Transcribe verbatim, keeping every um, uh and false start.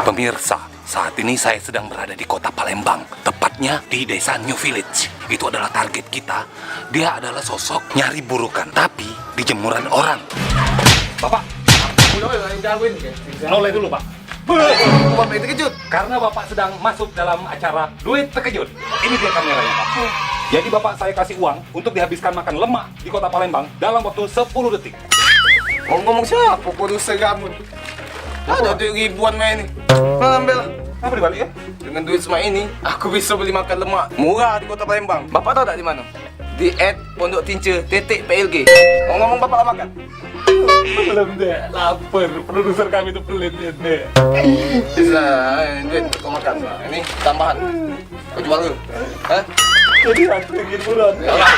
Pemirsa, saat ini saya sedang berada di kota Palembang, tepatnya di desa New Village. Itu adalah target kita. Dia adalah sosok nyari burukan, tapi di jemuran orang. Bapak, mulai dulu, Pak. Bapak terkejut. Karena Bapak sedang masuk dalam acara Duit Terkejut. Ini dia kameranya, Pak. Jadi Bapak saya kasih uang untuk dihabiskan makan lemak di kota Palembang dalam waktu sepuluh detik. Ngomong-ngomong siapa produser kamu? Ada duit ribuan main ni. Nah, ambil lah. Apa dibalik ya? Dengan duit semak ini, aku bisa beli makan lemak murah di kota Palembang. Bapak tahu tak di mana? Di at pondok tinca titik P L G. Ngomong-ngomong, Bapak lah makan? Belum deh, lapar. Produser kami tu pelit deh. Bisa, eh, duit kau makan. Ini tambahan. Kau jual tu. Hah? Jadi aku bikin bulan. Ya Allah.